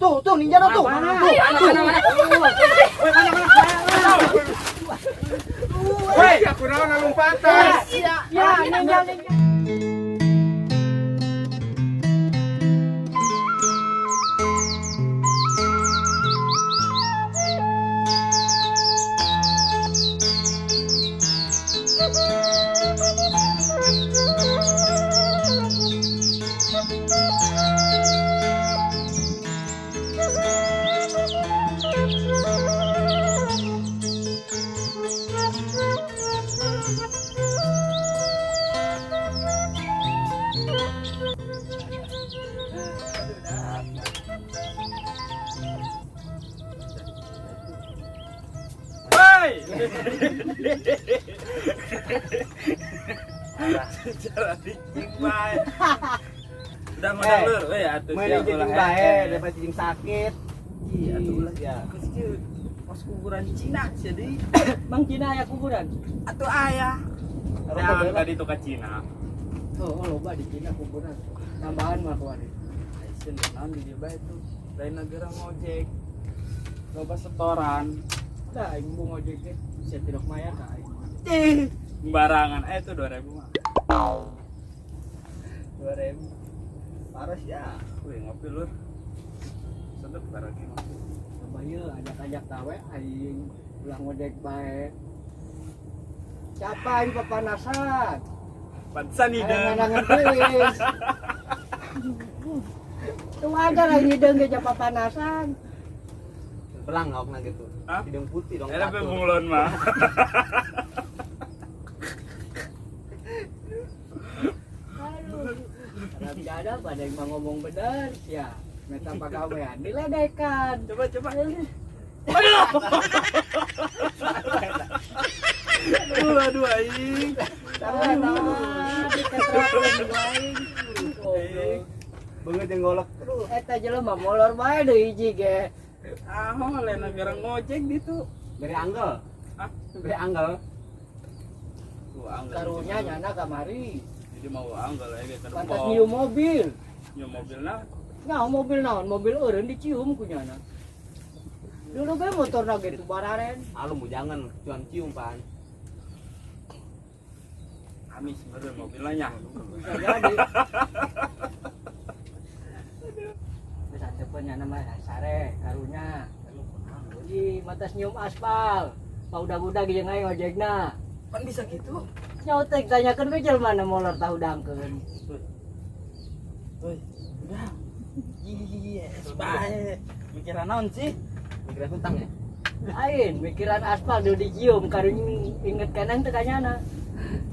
Tuh, tuh, ninja tuh. Mana? Tuh, Mana? tuh. Mana? Mana? Woi, mana, mana? Woi, aku naon lompatan. Ya, ninja, ninja. Woi. Cara cicing bae. Udah modal Eh, lur, we atuh Mending siap cicing ulah. bae daripada cicing sakit. Iya atuh ulah. Ya. Geus kieu pos kuburan Cina jadi Mang Cina aya kuburan. atuh aya. Rokok Nah, bae lah. tadi tuh ke Cina. Oh, loba di Cina kuburan. Tambahan mah kuari. Aisin naon di dieu bae tuh. Lain negara ngojek. Loba setoran. Udah aing mau ngojek ge, bisa tidak maya ka aing. Ih, sembarangan eh itu 2000 mah. 2000. Parah sih ya. Wih, ngopi lur. Sedep barang ngopi. Coba ieu ajak-ajak tawe aing ulah ngojek bae. Siapa aing papanasan? Pantesan Aing hideung. ngandangan geulis. Tuh aja lah hideung ge papanasan. Pelang ngawakna gitu. Hah? Hidung putih dong. Era pe bunglon mah. Aduh. Ada pada yang mau ngomong bener ya. Meta pagawean diledekan. Coba coba. Aduh. Aduh, aduh aing. Tawa tawa diketrakeun ku aing. Goblok. Banget yang golok. Aduh, eta jelema molor bae deui hiji ge. Ah, lain negara ngojek gitu. Beri anggel. Hah? Beri anggel. Gua anggal. Karunya nyana kamari. Jadi mau anggal ya gitu. Pantas nyium mobil. Nyium mobilna. Nah, mobil naon? Mobil eureun dicium ku nyana. Dulu ge motorna gitu bararen. Malu mau jangan cuan cium pan. Amis sebenarnya mobilnya nya. Bisa jadi. Bisa tepen nyana mah sare karunya. Di matas nyium aspal. Paudag-udag jeung aing ojekna. Kan bisa gitu. Nyotek tanyakeun we jelema na molor tahu dangkeun. Woi, udah. Yes, bae. Mikiran naon sih? Mikiran hutang ya. Ain mikiran aspal dulu dicium karunya inget kanan teu kanyana.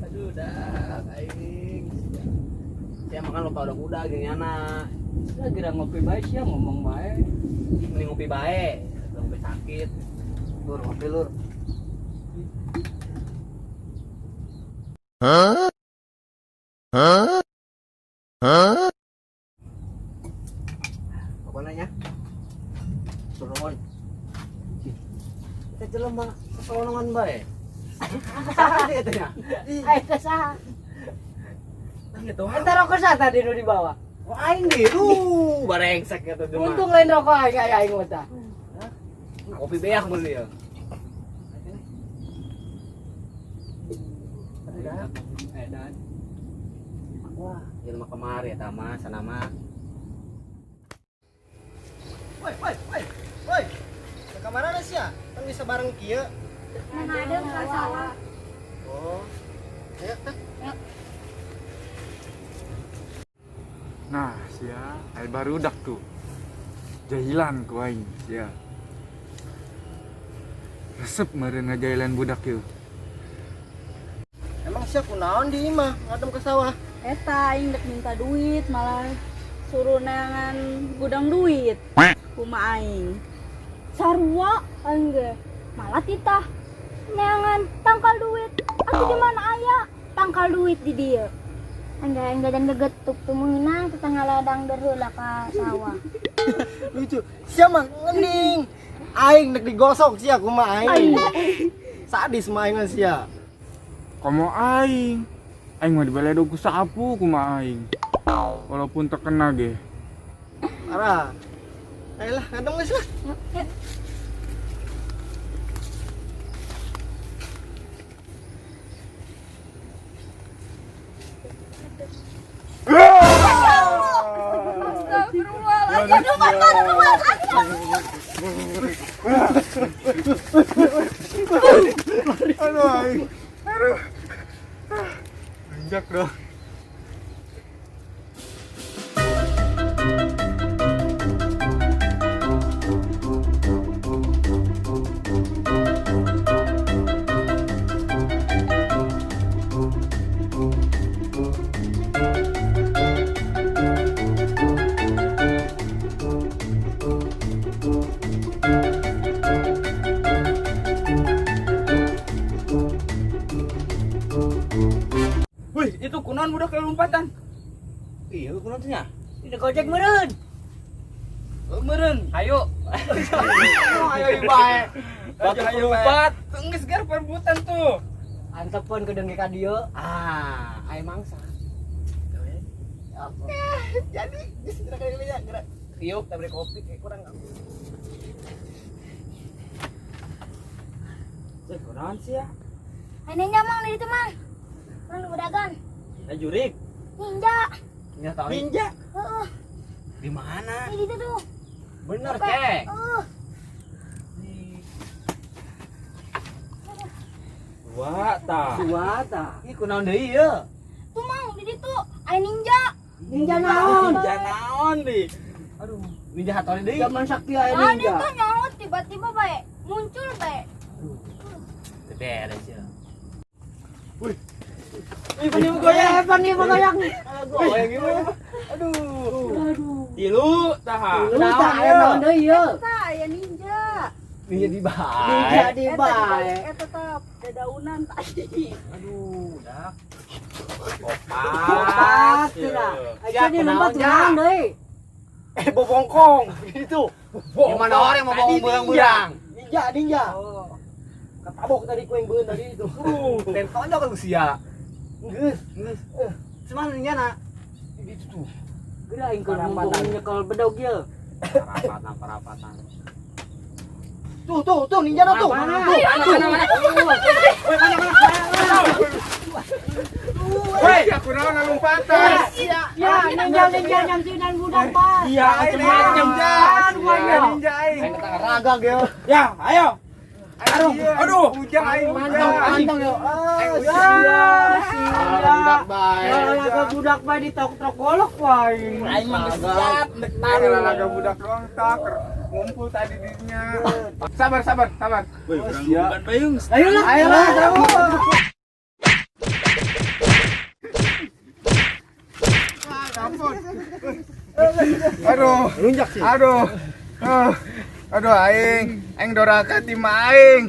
Aduh, dah aing. Saya makan lupa udah kuda gini anak. Lah geura ngopi bae sia ngomong bae. Mending ngopi bae, ngopi sakit. Lur, ngopi lur. Apa nanya? Turun. Kita jelema kesolongan bae. Saha dia teh nya? Eh teh saha? Gitu. Eta rokok saha tadi nu dibawa? Wah aing di lu barengsek eta jelema. Untung lain rokok aing aya aing mah tah. Kopi beak meuli ya. Edan. Wah, jelema kemari eta mah sana mah. Woi, woi, woi, woi. Ke kamar sih ya? Kan bisa bareng kieu. Mana ada nggak salah. Oh. Ayo, tah. Nah, sia, ai barudak tuh. Jahilan ku aing, sia. Resep meureun ngajahilan budak ieu. Emang sia kunaon di imah ngadem ke sawah? Eta aing dek minta duit malah suruh neangan gudang duit. Kuma aing. Sarua aing ge. Malah titah neangan tangkal duit. Atuh di mana aya tangkal duit di dieu. Enggak, enggak dan gegetuk tumunginang tetangga ladang deheula ka sawah. Lucu. Sia mah ngening. Aing dek digosok sia kumaha aing. Sadis mah aing mah sia. Komo aing. Aing mah dibaledog ku sapu kumaha aing. Walaupun terkena ge. Parah. Ayolah, ngadem geus lah. Yuk. Astagfirullahaladzim. Aduh, aduh, Aduh, aing. Aduh. Injak dong. Wih, itu kunaon budak lompatan. Iya, kunaon teh nya? Ini gojek meureun. Meureun. Ayo. Ayo bae. Batu lompat. Geus gar perebutan tuh. Antepeun ke deungge ka dieu. Ah, aya mangsa. Jadi, geus gerak gerak gerak. Tiup tak beli kopi kayak kurang. Eh, kunaon sih ya? Ayo ninja mang di situ mang. Mang di budagan. Nah, jurik. Ninja. Ninja tahu. Ninja. Heeh. Di mana? Di situ tuh. Bener, Cek. Heeh. Dua tah. Dua tah. Ih, kunaon deui ieu? Tuh mang di situ. Ayo ninja. Ninja naon? Ninja naon di? Aduh, ninja hatone deui. Zaman sakti aya Ah, ninja. dia tuh nyaut tiba-tiba bae muncul bae. Beres ya. Ih, benih goyang. Eh, benih goyang. Goyang gimana? Aduh. Aduh. Tilu tah. Lu tah aya naon deui ieu? Eta aya ninja. Ninja di bae. Ninja di bae. Eta tah dedaunan tadi. Aduh, dah. Opat cenah. Aja di lompat naon deui? Eh, bobongkong gitu. Gimana orang mau bohong berang-berang? Ninja, ninja. Ketabok tadi ku yang beun tadi itu. Tentonjok lu sia. Geus. Geus. Cuman ninja na. Gitu tuh. Geura aing keur mumpung nyekel bedog ieu. Parapatan, parapatan. Tuh, tuh, tuh ninja tuh. Mana? Tuh, tuh. Mana, mana? Woi, aku naon lompatan. Ya, ninja-ninja nyamsinan budak pas. Iya, macem-macem. Ninja. Aduh, Ninja aing. Aing ketang raga geo. Ya, ayo. Aduh, aduh, ujang aing. Mantap, mantap yo. Ah, Ya, sia. Budak bae. Laga budak bae ditok-tok golok wae. Aing mah geus siap ndek Aing lalaga budak doang tak ngumpul tadi dirinya. Sabar, sabar, sabar. Woi, urang bukan payung. Ayo lah. Ayo lah, kamu. Ampun. Aduh, Lunjak sih. aduh. Aduh aing, aing doraka ti mah aing.